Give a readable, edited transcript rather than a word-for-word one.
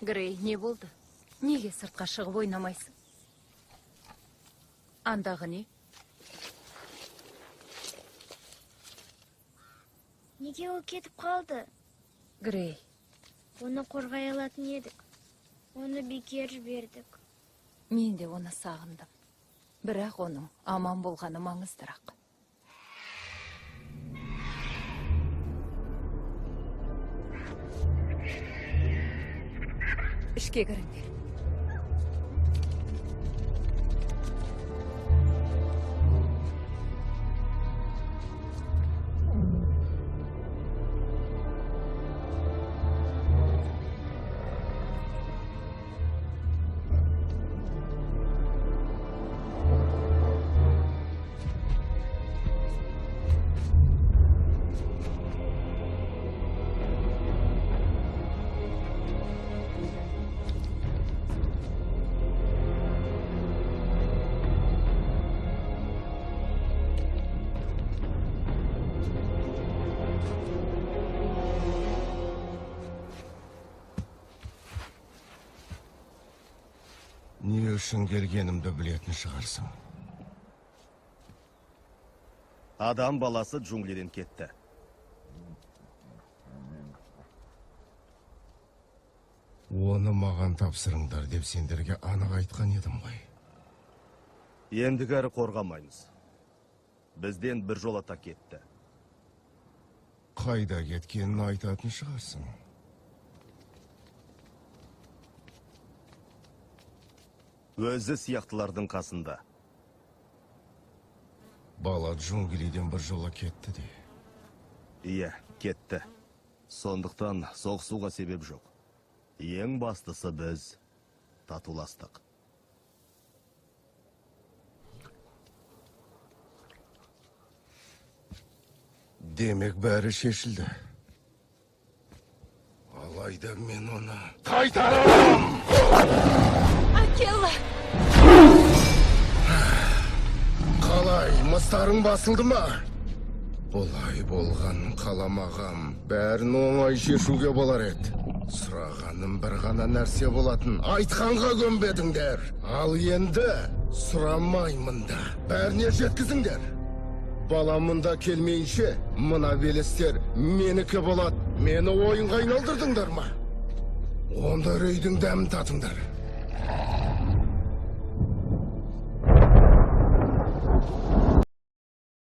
Грей, не болды? Неге сыртқа шығып ойнамайсың? Андағы не? Неге ол кетіп қалды? Грей. Оны қорғай алатын едік. Оны бекер жібердік. Мен де оны сағындым. Бірақ оның аман болғаны маңыздырақ. Ішке кіріңдер. Не үшін келгенімді білетін шығарсың. Адам баласы джунглиден кетті. Оны маған тапсырыңдар деп сендерге анық айтқан едім ғой. Ендігәрі қорғамаймыз. Бізден бір жолата кетті. Қайда кеткенін айтатын шығарсың. Өзі сияқтылардың қасында. Бала джунглиден бір жола кетті де. Иә, кетті. Сондықтан соғысуға себеп жоқ. Ең бастысы біз татуластық. Демек бәрі шешілді. Алайда мен оны қайтарамын! Акелла! Қалай, мыстарың басылды ма? Бұлай болғанын қаламағам. Бәрін оңай шешуге болар еді. Сұрағаным бір ғана нәрсе болатын. Айтқанға көнбедіңдер. Ал енді сұрамаймын да. Бәріне жеткізіңдер. Балам мұнда келмейінше, мына белестер менікі болады. Мені ойынға айналдырдыңдар ма? Онда үрейдің дәмін татыңдар.